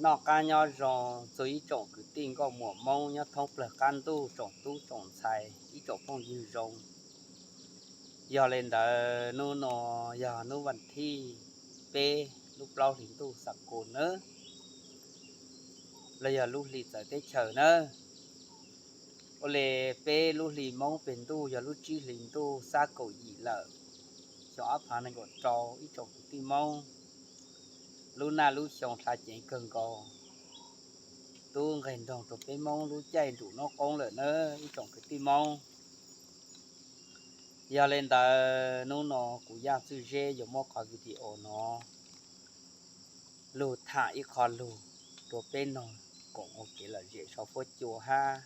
Noj qab nyob zoo txog ib tsoom kwv tij nkauj muam Hmoob nyob thoob plawg qab ntuj, tsoom tub tsoom ntxhais, ib tsoom phooj ywg zoo. Yog li ntawd hnub no yog hnub vas thib peb lub plaub hlis ntuj xab kus nawb, los yog lub hlis txawv teb chaws nawb. Ua li peb lub hlis Hmoob pem ntuj yog lub tsib hlis ntuj xab kaum yim lawm, xyoo ob phav nees nkaum rau ib tsoom kwv tij Hmoob. Lub naj lub xyoo hla ceev kawg nkaus, tub nqeg nroog rau peb Hmoob lub caij nrus noob qoob lawm nawb ib tsoom kwv tij Hmoob. Yog li ntawd hnub no kuv Yaj Txwj Zeb yuav muab qhov video no lug tham ib qho lug rua peb noog koom ua kev lom zem sau fuab cua hab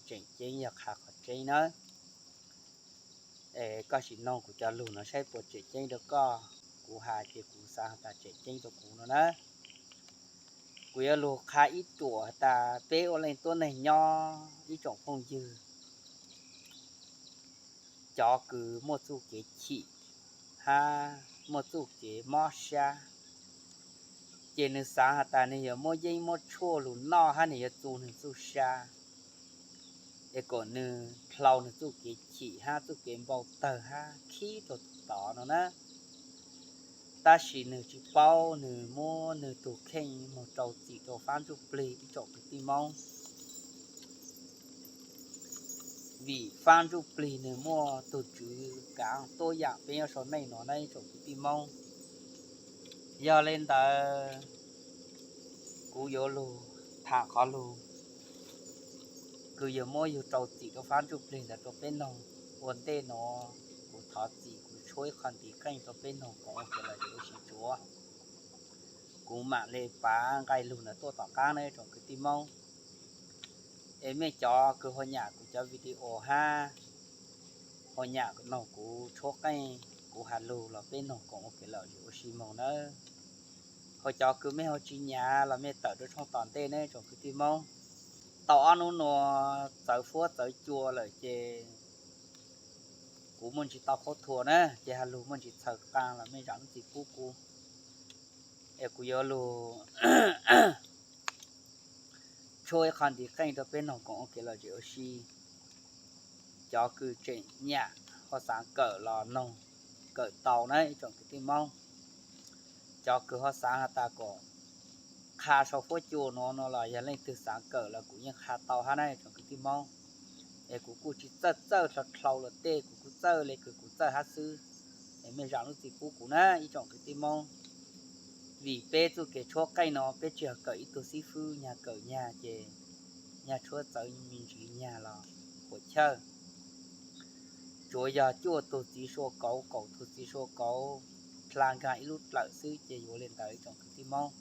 tseem ceeb yog qha qhov tseeb nawb. Es koj sim noog kuv cov lug no saib puas tseem ceeb rau koj. Kuv has ces kuv xaav has tas tseem ceeb rau kuv no nawb. Kuv yuav lug qha ib ruam has tas peb ua leej tuab neeg nyob ib tsoom phooj ywg, cov kws muaj txuj kev chim hab muaj txuj kev mob sab, ces nwg xaav has tas nwg yuav muab yeeb muab tshuaj lug noj hab nwg yuav txu nwg txuj sa, es kom nwg dlhau nwg txuj kev chim hab txuj kev npau tawg hab khib rua tod no na. Tab sis nwg tsis paub nwg muab nwg tug kheej moog rau txim rua faab ntsuj plig ib tsoom kwv tij Moob. Vim faab ntsuj plig nwg muaj tug tswv kaav tuab yaam peb nyob sau neej no na ib tsoom kwv tij Moob. Yog le ntawd, kuv yuav lug tham qhov lug kws yuav muab yug rau txim rua faab ntsuj plig ntawd rua peb noog. Ua ntej nuav kuv thov txim kuv tshuab ib qho ntiv qeej rua peb noog koom ua kev lom zem ua si tsuav. Kuv maam le pav nqai lug ntawd tuaj tom qaab na ib tsoom kwv tij Moob. Es mej cov kws ho nyam kuv cov video hab ho nyam noog kuv tshuab qeej kuv has lug los peb noog koom ua kev lom zem ua si moog nawb. Ho cov kws mej ho tsis nyam los mej tawm rua tshooj tom ntej na ib tsoom kwv tij Moob. Tau ob nub nuav txawv fuab txawv cua lawm ces kuv muaj ntsis tau khaub thuas na ces has lug muaj ntsis txhaws qaa los mej zaam lub txim pub kuv. Es kuv yuav lug tshuab ib qho ntiv qeej rua peb noog koom ua kev lom zem ua si. Cov kws tseem nyam ho xaav kawm los noog kawm tau na ib tsoom kwv tij Moob. Cov kws ho xaav has tas kom qha sau fuab cua nuav no los yog leej twg xaav kawm los kuv yeej qha tau hab na ib tsoom kwv tij Moob. Es kuv kuj tsis txawj txawj dlhau dlhau luag tej, kuv kuj txawj le kws kuv txawj hab xwb. Es mej zaam lub txim pub kuv na ib tsoom kwv tij Moob. Vim peb txuj kev tshuab qeej no peb tsi yog kawm ib tug xib fwb nyag kawm nyag ces nyag tshuab txawv me ntsis nyag los puam chawj. Tsuav yog cuaj tug txiv sua kauv, kaum tug txiv sua kauv, dlha nkaag ib lub dlawm xwb ces yuav le ntawd ib tsoom kwv tij Moob.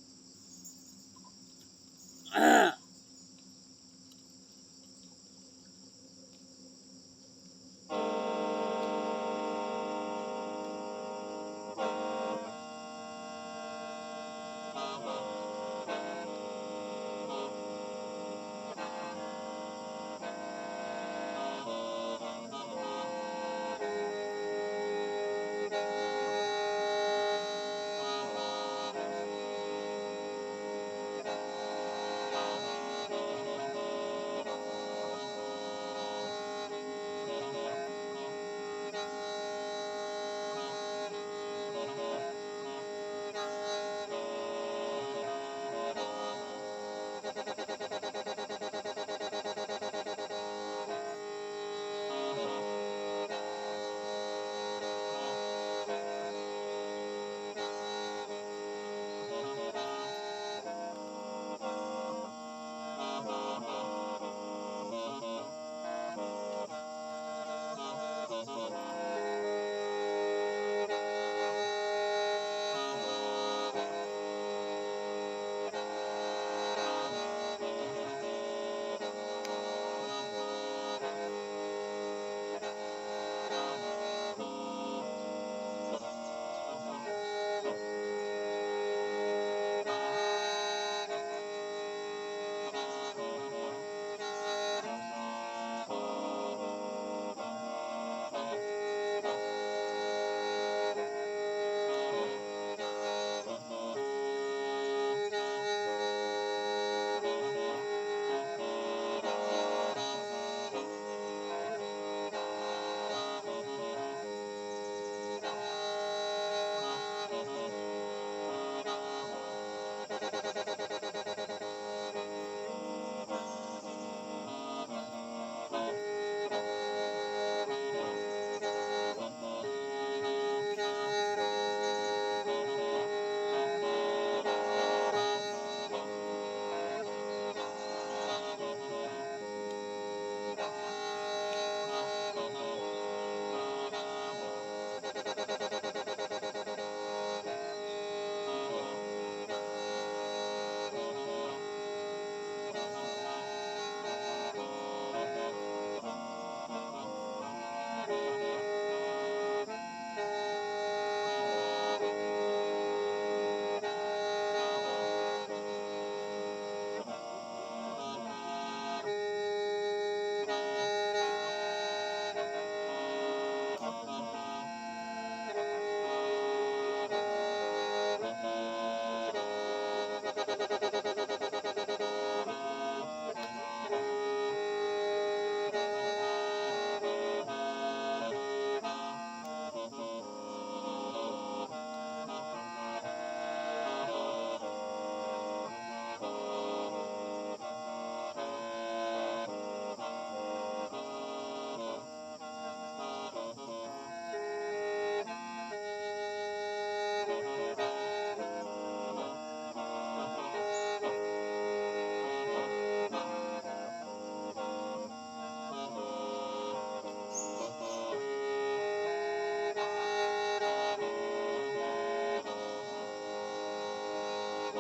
Ib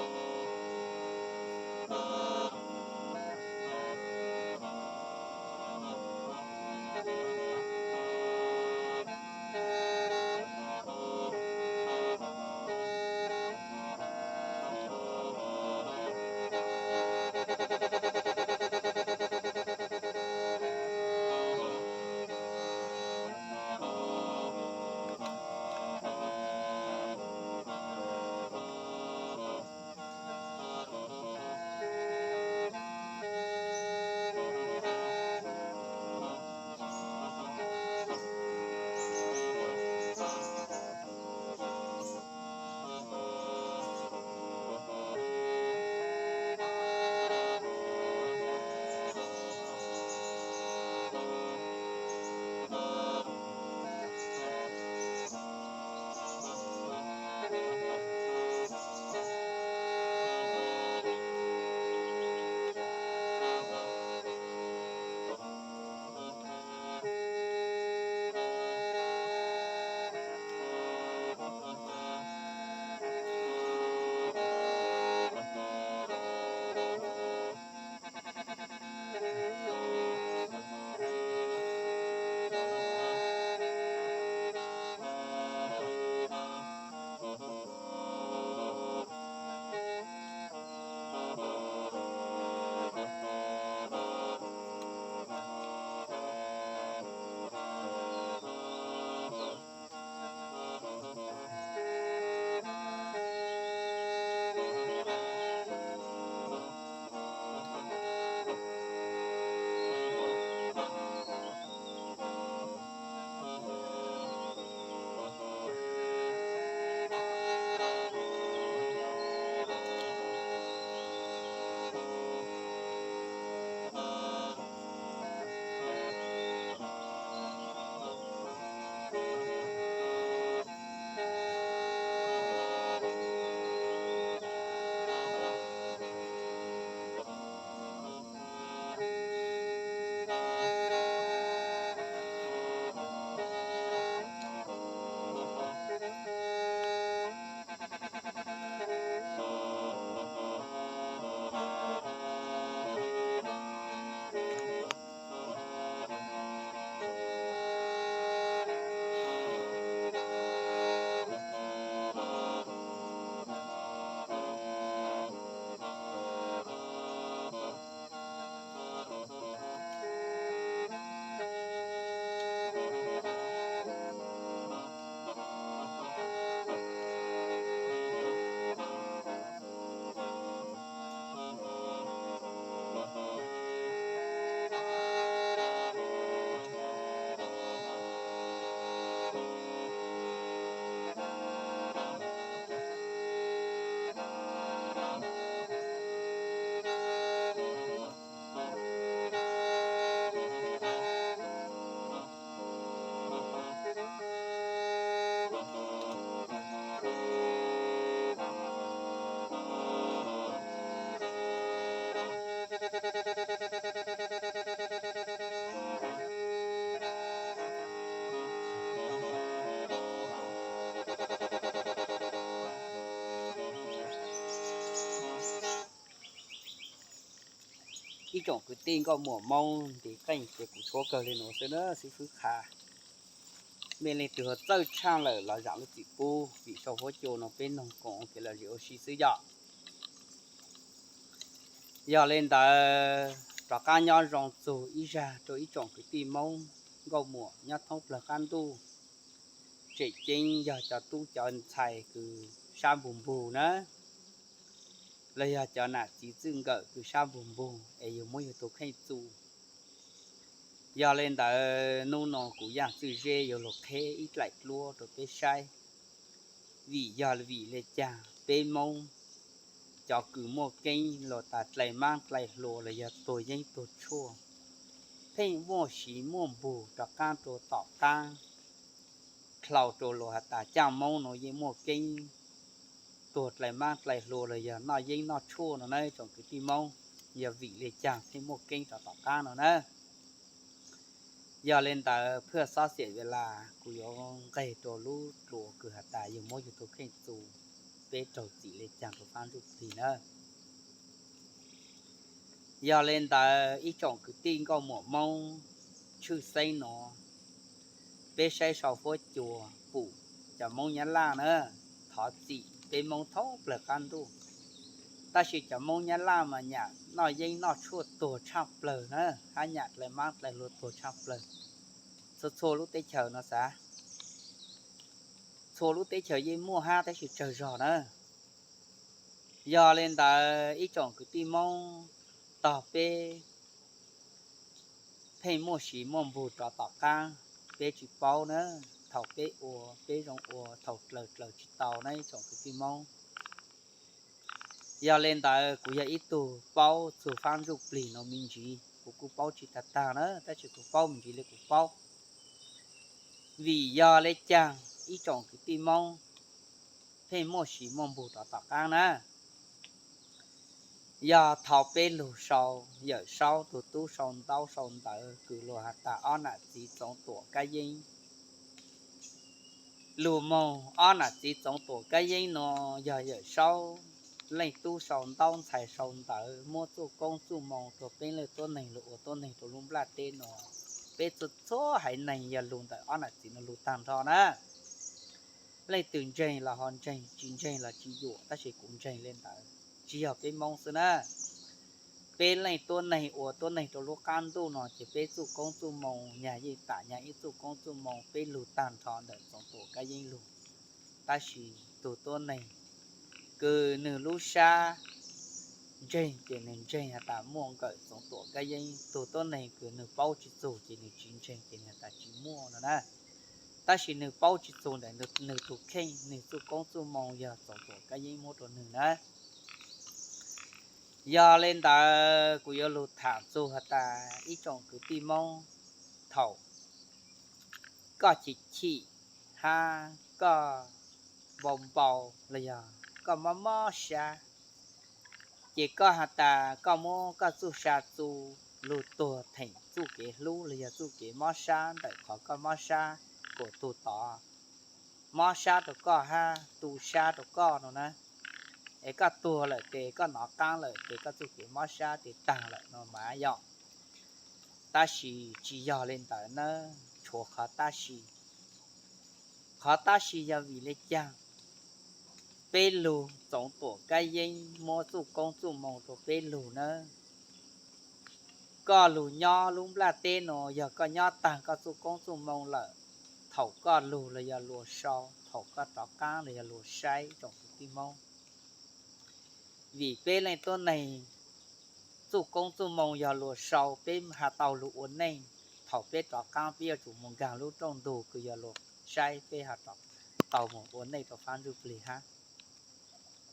tsoom kwv tij nkauj muam Hmoob ntiv qeej ces kuv tshuab kawg li no xwb na xib fwb Qha. Mej leej twg ho txawj tshaj lawm los zam lub txim pub, vim sau huab cua no peb noog koom kev lom zem ua si xwb yom. Yog li ntawd rov qab nyob zoo txug ib zag rau ib tsoom kwv tij Hmoob nkauj muam nyob thoob plawg qab ntuj, tseem ceeb yog cov tub cov ntxhais kws sab npug npug na, los yog cov nam txiv txwj nkawm kws sab npug npug es yug muab yug tus kheej txu. Yog li ntawd hnub no kuv Yaj Txwj Zeb yuav lug qheb ib dlaim duab rau peb saib, vim yog vim le caag peb Hmoob cov kws muaj keeb los tas dlai maab dlai hlua los yog tuag yeeb tuag tshuaj, pheej muaj siv muaj npug rov qaab rua tom qaab. Dlhau rua luas has tas caaj Moob nuav yeej muaj keeb tuag dlai maab dlai hlua los yog noj yeeb noj tshuaj no na tsoom kwv tij Moob, yog vim le caag pheej muaj keeb rov tom qaab no na. Yog le ntawd phaj xob xiam ves las kuv yuav nqeg rua lub duab kws has tas yug muab yug tus kheej txu. peb raug txim le caag rua faab ntsuj plig na. Yog le ntawd ib tsoom kwv tij nkauj muam Moob tshwj xeeb nuav, peb saib sau fuab cua pum cov Moob Nyab Laj na, thov txim peb Moob thaub plawg qaab ntuj. Tab sis cov Moob Nyab Laj mas nyam noj yeeb noj tshuaj tuag tshaaj plawg na, hab nyam dlawg maab dlawg luag tuag tshaaj plawg. Txhua txhua lub teb chaws no xav, txhua lub teb chaws yeej muaj hab tab sis tsawg zog na. Yog le ntawd ib tsoom kwv tij Moob, tog peb pheej muaj siv muaj npug rov tom qaab, peb tsis paub na. Thaum peb ua peb zoo ua, thaum dlaws dlaws tsis tau na ib tsoom kwv tij Moob. Yog le ntawd kuv yog ib tug paub txug faab ntsuj plig nuav me ntsis, kuv kuj paub tsis tag tag na, tab sis kuv paub me ntsis le kuv paub. Vim yog le caag ib tsoom kwv tij Moob pheej muaj siv muaj npug rov tom qaab na? Yog thaum peb lug sau Yawm Saub tug tub sau ntaub sau ntawv kws luag has tas ob nam txiv Txoov Tuam Kab Yeeb. Lug moog ob nam txiv Txoov Tuam Kab Yeeb nuav yog Yawm Saub leej tub sau ntaub ntxhais sau ntawv muab txuj koob txuj moo rua peb leej tuab neeg lug ua tuab neeg rua lub nplaj teb nuav. Peb txhua txhua haiv neeg yog lug ntawm ob nam txiv nuav lug taag nrho na. Leej twg ntseeg los ho ntseeg, tsis ntseeg los tsis yuam, tab sis kuv ntseeg le ntawd, tsis yog peb Moob xwb na. Peb leej tuab neeg ua tuab neeg rua lub qaab ntuj no ces peb txuj koob txuj moo nyag yeej tam nyag ib txuj koob txuj moo peb lug taag nrho ntawm Txoov Tuam Kab Yeeb lug. Tab sis tug tuab neeg kws nwg lub sab ntseeg ces nwg ntseeg has tas muaj nkawm Txoov Tuam Kab Yeeb, tug tuab neeg kws nwg paub tsis txug ces nwg tsis ntseeg ces nwg has tas tsis muaj no na. Tab sis nwg paub tsis txug ntawm nwg tug kheej, nwg txuj koob txuj moo yog Txoov Tuam Kab Yeeb muab rua nwg na. Yog le ntawd kuv yuav lug tham txug has tas ib tsoom kwv tij Moob, thaum koj chim chim hab koj npau npau los yog koj mob mob sab, ces koj has tas koj muab koj txuj sa txu lug tuag theem txuj kev hlub los yog txuj kev mob sab ntawm qhov koj mob sab kuas tug tod mob sab rua koj hab tu sab rua koj no na. Es koj tuag lawm ces koj nov qaab lawm ces koj txuj kev mob sab ces taag lawm no mas yog. Tab sis tsis yog le ntawd na, tshuav qhov tab sis. Qhov tab sis yog vim le caag? Peb lug Txoov Tuam Kab Yeeb muab txuj koob txuj moo rua peb lug na. Koj lug nyob lub nplaj teb nuav yog koj nyob taag koj txuj koob txuj moo lawm, thaum koj lug los yog luag sau, thaum koj rov qaab los yog luag saib tsoom kwv tij Moob. Vim peb leej tuab neeg txuj koob txuj moo yog luag sau, peb has tau lug ua neej, thaum peb rov qaab peb yuav tsum moog nkaag lub rooj ntug kws yog luag saib peb has tau moog ua neej rua faab ntsuj plig hab.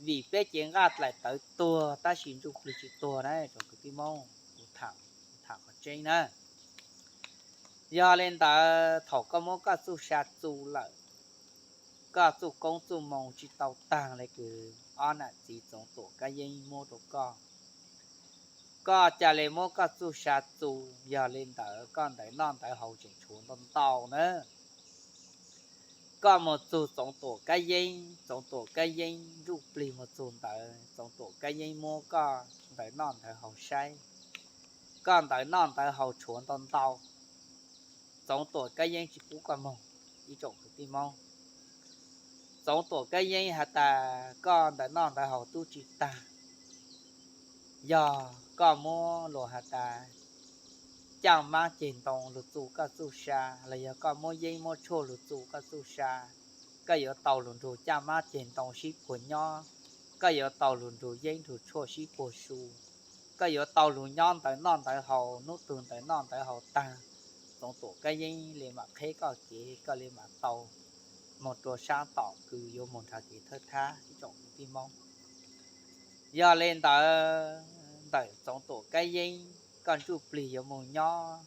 Vim peb cev nqaj dlaim tawv tuag tab sis ntsuj plig tsis tuag na tsoom kwv tij Moob, kuv tham qhov tseeb na. Yog le ntawd thaum koj muab koj txuj sa txu lawm, koj txuj koob txuj moo tsis tau taag le kws ob nam txiv Txoov Tuam Kab Yeeb muab rua koj, koj ca le muab koj txuj sa txu, yog le ntawd koj ntawv noj ntawv haus tseem tshuav ntau ntau na. Koj moog txug Txoov Tuam Kab Yeeb, Txoov Tuam Kab Yeeb ntsuj plig moog txug ntawd, Txoov Tuam Kab Yeeb muab koj ntawv noj ntawv haus saib, koj ntawv noj ntawv haus tshuav ntau ntau, Txoov Tuam Kab Yeeb tsis pub koj moog. Ib tsoom kwv tij Moob, Txoov Tuam Kab Yeeb has tas koj ntawv noj ntawv haus tub tsis taag, yog koj muab luag has tas caaj maab ceg ntoo lug txu koj txuj sa, los yog koj muab yeeb muab tshuaj lug txu koj txuj sa, koj yuav tau lug nrug caaj maab ceg ntoo sib puag nyob, koj yuav tau lug nrug yeeb nrug tshuaj sib puag su, koj yuav tau lug nyob ntawv noj ntawv haus, nub tug ntawv noj ntawv haus taag, Txoov Tuam Kab Yeeb le maam qheb koj kev, koj le maam tau moog rua saab tom kws yuav moog nrhav kev thawj thab. Ib tsoom kwv tij Moob, yog le ntawd ntawm Txoov Tuam Kab Yeeb koj ntsuj plig yuav moog nyob,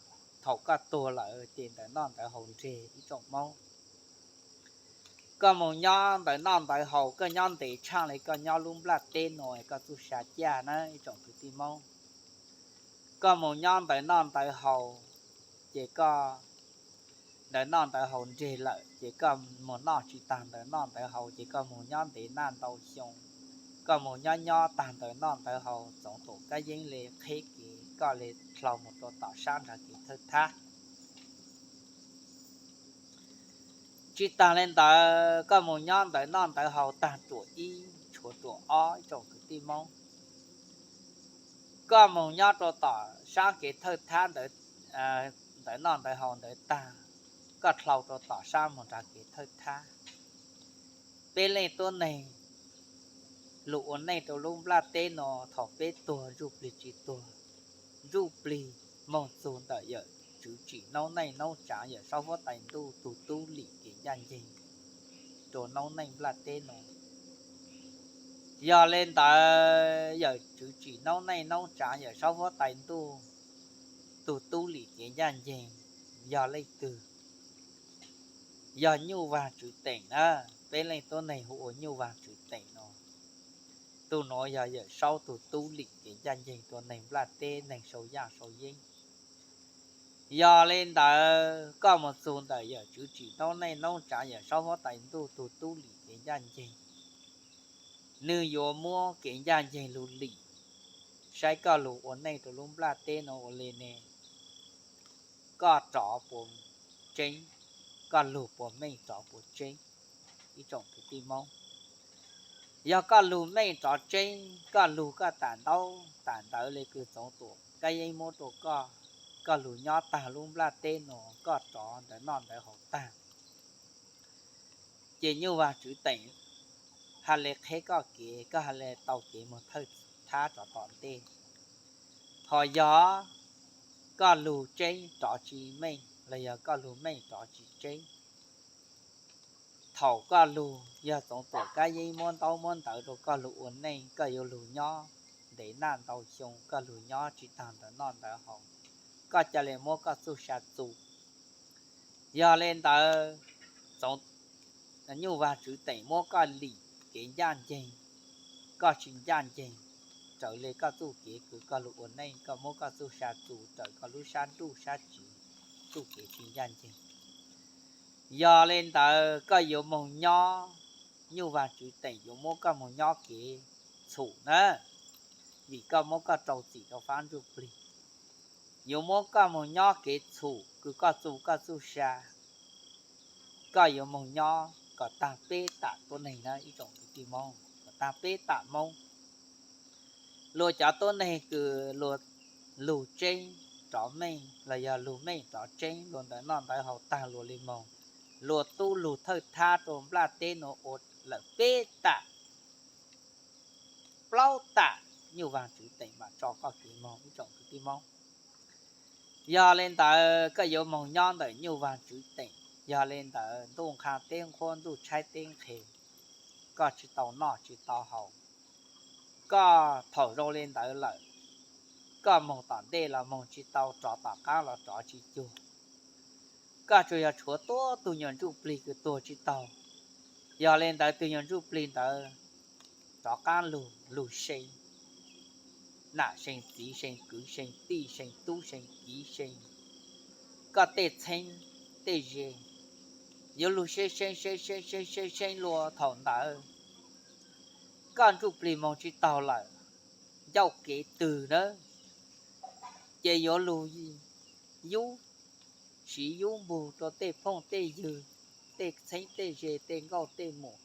thaum koj tuag lawm ces ntawv noj ntawv haus nreg ib tsoom Moob. Koj moog nyob ntawv noj ntawv haus, koj nyob ntev tshaaj le koj nyob lub nplaj teb nuav koj txuj sa caj na ib tsoom kwv tij Moob. Koj moog nyob ntawv noj ntawv haus, ces koj ntawv noj ntawv haus nreg lawm ces koj mus noj tsis tag ntawv noj ntawv haus ces koj mus nyob ntev naj ntau xyoo, koj mus nyob nyob tag ntawv noj ntawv haus txoov tuam kab yeeb le qheb kev koj le dlau mus rau tom sab nrag kev thawj thab. Tsis tag le ntawd koj mus nyob ntawv noj ntawv haus tag ruam ib tshuav ruam ob ib tsoom kwv tij Hmoob, koj mus nyob rau tom sab kev thawj thab ntawd, ntawv noj ntawv haus ntawd tag, koj dlau rau tom sab mus nrag kev thawj thab. Peb leej tuab neeg lug ua neej rau lub nplaj teb no, thaum peb tuag ntsuj plig tsis tuag, ntsuj plig moog txug ntawm yawm tswv tsim noob neej noob tsaav yawm saub huab tais ntuj tug tub lim kev ncaj nceeg rua noob neej nplaj teb no. Yog le ntawd yawm tswv tsim noob neej noob tsaav yawm saub huab tais ntuj tug tub lim kev ncaj nceeg yog leej twg? Yog Nyuj Vaag Tswv Teem na. Peb leej tuab neeg hu ua Nyuj Vaag Tswv Teem no. Tug nuav yog yawm saub tug tub lim kev ncaj nceeg rua neeg nplaj teb neeg sau yaj sau yeeb. Yog le ntawd koj mus txug ntawm yawm tswv tsim noob neej noob tsaav yawm saub huab tais ntuj tug tub lim kev ncaj nceeg, nwg yuav muab kev ncaj nceeg lug lim saib koj lug ua neej rau lub nplaj teb no ua le ne, koj rov puas tseeb, koj lug puas meej rov puas tseeb. Ib tsoom kwv tij Moob, yog koj lug meej rov tseeb, koj lug koj tam ntaub tam ntawv le kws txoov tuam kab yeeb muab rua koj, koj lug nyob tag lub nplaj teb no, koj rov ntawv noj ntawv haus tag, ces Nyuj Vaag Tswv Teem ha le qheb koj kev, koj ha le tau kev moog thawj thab rov tom ntej. Ho yog koj lug tseeb rov tsis meej los yog koj lug meej rov tsis tseeb, thaum koj lug yog txoov tuam kab yeeb muab ntaub muab ntawv rua koj lug ua neej, koj yuav lug nyob ntev naj ntau xyoo, koj lug nyob tsis tag ntawv noj ntawv haus, koj ca le muab koj txuj sa txu. Yog le ntawd, txoov Nyuj Vaag Tswv Teem muab koj lim kev ncaj nceeg, koj tsis ncaj nceeg raws le koj txuj kev kws koj lug ua neej, koj muab koj txuj sa txu raws koj lub sab nruj sab tsiv, txuj kev tsis ncaj nceeg. Yog le ntawd koj yuav moog nyob, Nyuj Vaag Tswv Teem yuav muab koj moog nyob kev txhum na, vim koj muab koj rau txim rau fab ntsuj plig, yuav muab koj moog nyob kev txhum kws koj txu koj txuj sa. Koj yuav moog nyob kom tag peb tam tuab neeg na ib tsoom kwv tij Moob, kom tag peb tam Moob. Luag cov tuab neeg kws luag lug tseeb rov meej los yog lug meej rov tseeb, luag ntawv noj ntawv haus tag luag le moog, luag tub lug thawj thab rua nplaj teb nuav ua lawm peb tam plaub tam, Nyuj Vaag Tswv Teem mam tso koj kev moog ib tsoom kwv tij Moob. Yog le ntawd koj yuav moog nyob ntawm Nyuj Vaag Tswv Teem, yog le ntawd ntuj nqha teb nqhuab ntuj tshaib teb nqhes, koj tsis tau noj tsis tau haus. Koj thaum zoo le ntawd lawm, koj moog tom ntej los moog tsis tau, rov tom qaab los rov tsis cuag. Koj tsuas yog tshuav tuab tug nyuag ntsuj plig kws tuag tsis taug. Yog le ntawd tug nyuag ntsuj plig ntawd rov qaab lug, lug see nam see txiv see kwv see tij see tub see kiv see koj tej txheeb tej ze, yuav lug see see see see see see see luag. Thaum ntawd koj ntsuj plig moog tsis taug lawm, ncauj kev twg na, ces yuav lug yub, siv yub npug rua tej phooj tej ywg, tej txheeb tej ze, tej nkauj tej muam,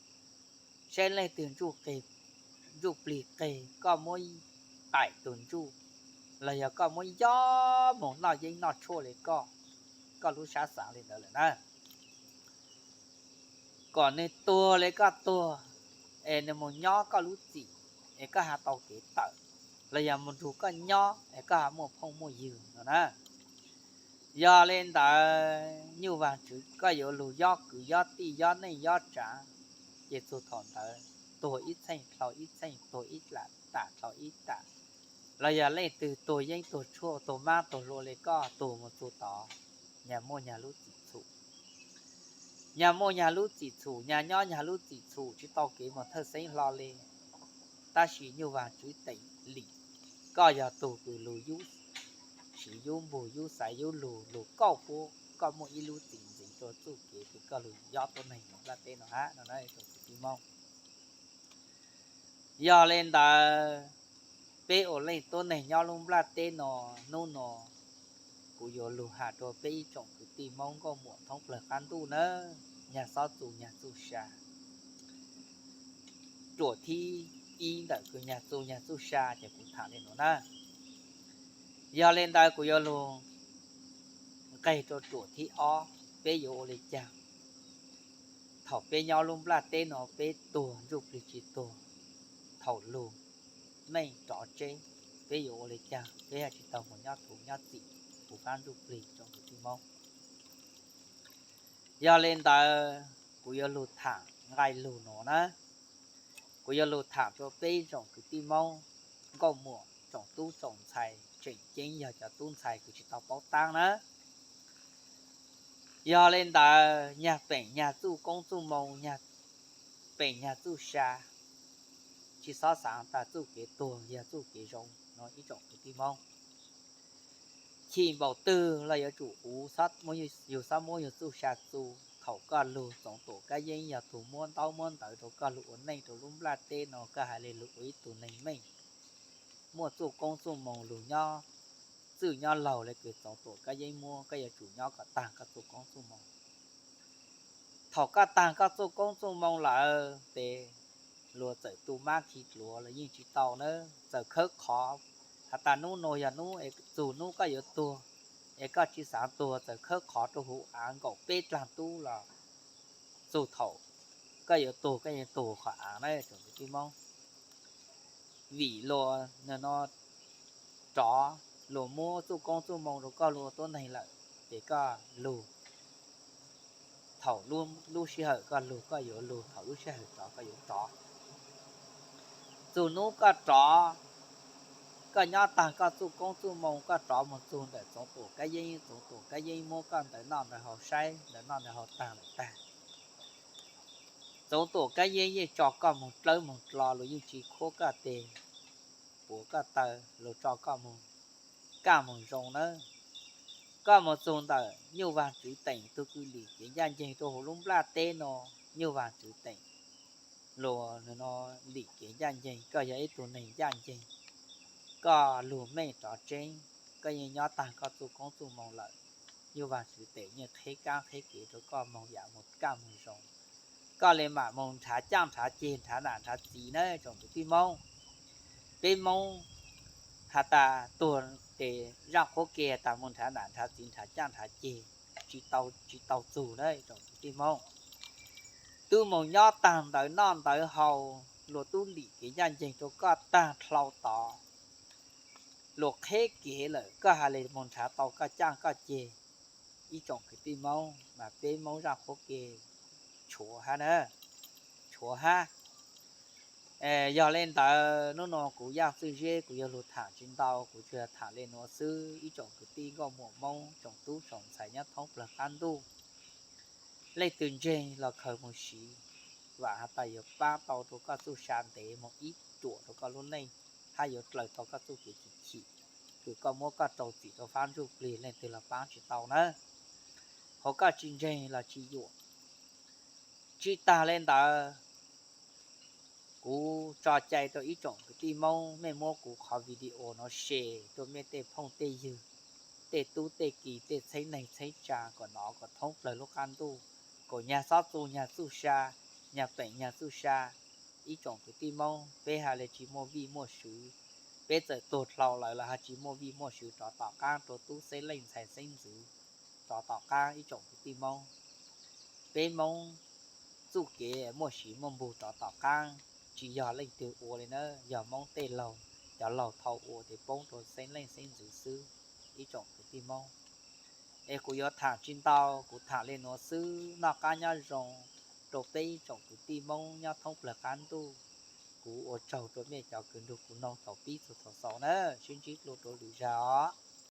saib leej twg ntsuj plig qeg, koj muab taim tug ntsuj, los yog koj muab yob moog noj yeeb noj tshuaj le koj, koj lub sab xaav le ntawd lawm na. Kom nwg tuag le koj tuag, es nwg moog nyob koj lub txim, es koj ha tau kev tawm, los yog moog nrug koj nyob es koj ha muaj phooj muaj ywg no na. Yog le ntawd Nyuj Vaag Tswv koj yuav lug yob kwv yob tij yob neej yob tsaav, ces txug thaum ntawd tuag ib txheej dlhau ib txheej, tuag ib tam dlhau ib tam, los yog leej twg tuag yeeb tuag tshuaj tuag mab tuag hlua le koj tuag moog txug tod, nyag muaj nyag lub txim txhum. Nyag muaj nyag lub txim txhum, nyag nyob nyag lub txim txhum, tsis tau kev moog thawj xeeb hlo le. Tab sis Nyuj Vaag Tswv Teem Lim, koj yog tug kws lug yub, siv yub npug yub xaiv yub lug, lug kauj puab koj muaj ib lub txim ntxiv. rau txuj kev kws koj lug nyob tuab neeg nyob nplaj teb no hab no na tsoom kwv tij Moob. Yog le ntawd, peb ua leej tuab neeg nyob lub nplaj teb no, hnub no kuv yuav lug has rau peb ib tsoom kwv tij Moob nkauj muam thoob plawg qab ntuj nawb, nyag xob txuj nyag txuj sa. Ruam thib ib ntawm kws nyag txuj nyag txuj sa ces kuv tham le nuav na. Yog le ntawd kuv yuav lug nqeg rau ruam thib ob, peb yuav ua le caag thaum peb nyob lub nplaj teb no peb tuag ntsuj plig tsi tuag, thaum lug meej rov tseb, peb yuav ua le caag peb hab tsi tau moog nyob thuv nyob txim huv qaab ntsuj plig tsoom kwv tij Moob. Yog le ntawd kuv yuav lug tham nqai lug nuav na, kuv yuav lug tham rua peb tsoom kwv tij Moob nkauj muam tsoom tub tsoom ntxhais, tseem ceeb yog cov tub ntxhais kws tsi tau paub taab na. Yog le ntawd nyag peem nyag txuj koob txuj moo, nyag peem nyag txuj sa, tsi xob xaav tas txuj kev tuag yog txuj kev zoo no ib tsoom kwv tij Moob. Chim npaum twg los yuav tsum uv, yug xob muab yug txuj sa txu. Thaum koj lug Txoov Tuam Kab Yeeb yog tug muab ntaub muab ntawv rau koj lug ua neej rau lub nplaj teb no, koj has le lug ua ib tug neeg meej, muaj txuj koob txuj moo lug nyob txwj nyob laug le kws Txoov Tuam Kab Yeeb muab, koj yuav tsum nyob kom taag koj txuj koob txuj moo. Thaum koj taag koj txuj koob txuj moo lawm tes luag txawm tu mab khi dluav los yeej tsi tau na. Txawm khawb qhov has tas nub nuav yog nub es txug nub koj yuav tuag, es koj tsi xaav tuag, txawm khawb qhov rua huv aav nkaum peb dlaag tub los txug thaum koj yuav tuag koj yeej tuag qhov aav na tsoom kwv tij Moob. Vim luag no rov, luag muab txuj koob txuj moo rau koj lug ua tuab neeg lawm, ces koj lug thaum lub sij hawm koj lug koj yuav lug, thaum lub sij hawm rov koj yuav rov. Txug nub koj rov, koj nyob taag koj txuj koob txuj moo, koj rov moog txug ntawm Txoov Tuam Kab Yeeb, Txoov Tuam Kab Yeeb muab koj ntawv noj ntawv haus saib, ntawv noj ntawv haus taag lawm tag, Txoov Tuam Kab Yeeb yeej tso koj moog dlawb moog dlo, luag yeej tsi khuab koj teg puav koj taw, luag tso koj moog kaj moog zoo nawb. Koj moog txug ntawm Nyuj Vaag Tswv Teem tug kws lim kev ncaj nceeg rua huv lub nplaj teb no, Nyuj Vaag Tswv Teem luag no lim kev ncaj nceeg, koj yog ib tug neeg ncaj nceeg, koj lug meej rov tseeb, koj yeej nyob taag koj txuj koob txuj moo lawm. Nyuj Vaag Tswv Teem yeej qheb kaab qheb kev rua koj moog yaam moog kaj moog zoo, koj le maam moog nrhav caaj nrhav ceg, nrhav nam nrhav txiv na tsoom kwv tij Moob. Peb Moob has tas tuag tes zaaj qhuab ke tas moog nrhav nam nrhav txiv nrhav caaj nrhav ceg, tsi tau txug na tsoom kwv tij Moob. Tub moog nyob taag ntawv noj ntawv haus, luag tub lim kev ncaj nceeg rua koj taag dlhau tod, luag qheb kev lawm koj has le moog nrhav tau koj caaj koj ceg. Ib tsoom kwv tij Moob, mas peb Moob zaaj qhuab ke tshuav hab na, tshuav hab. Yog le ntawd nub nua kuv Yaaj Txwj Zeb kuv yuav lug tham tsi ntau, kuv tsuas yog tham le nuav xwb. Ib tsoom kwv tij nkauj muam Moob tsoom tub tsoom ntxhais nyob thoob plawg qab ntuj, leej twg ntseeg los khaws moog siv, vaam has tas yuav paab tau rua koj txuj sa ntev moog ib ruam rua koj lub neej, hab yuav dlaws tau koj txuj kev chim chim kws koj muab koj rau txim rua fab ntsuj plig, leej twg los paab tsi tau na. Hos koj tsi ntseeg los tsi yuam. Tsi taag le ntawd, kuv tso cai rua ib tsoom kwv tij Moob, mej muab kuv qhov video no share rua mej tej phooj tej ywg, tej tub tej ki, tej txheeb neeg txheeb tsaa kom nov kom thoob plawg lub qab ntuj, kom nyag xob txuj nyag txuj sa, nyag peem nyag txuj sa. Ib tsoom kwv tij Moob, peb has le tsi muaj vij muaj sw, peb txawm tuag dlhau lawm los has tsi muaj vij muaj sw rov tom qaab rua tub xeeb leej ntxhais xeeb ntxwv rov tom qaab ib tsoom kwv tij Moob. Peb Moob txuj kev muaj siv muaj npug rov tom qaab, tsi yog leej twg ua le na, yog Moob tej laug, cov laug thaus ua tes poob rua xeeb leej xeeb ntxwv xwb. Ib tsoom kwv tij Moob, es kuv yuav tham tsi ntau, kuv tham le nuav xwb, noj qab nyob zoo rua peb ib tsoom kwv tij Moob nyob thoob plawg qab ntuj. Kuv ua tsaug rua mej cov kws nrug kuv noog thaum pib txug thaum xaus na, sib ntsib dlua rua lwm zag os.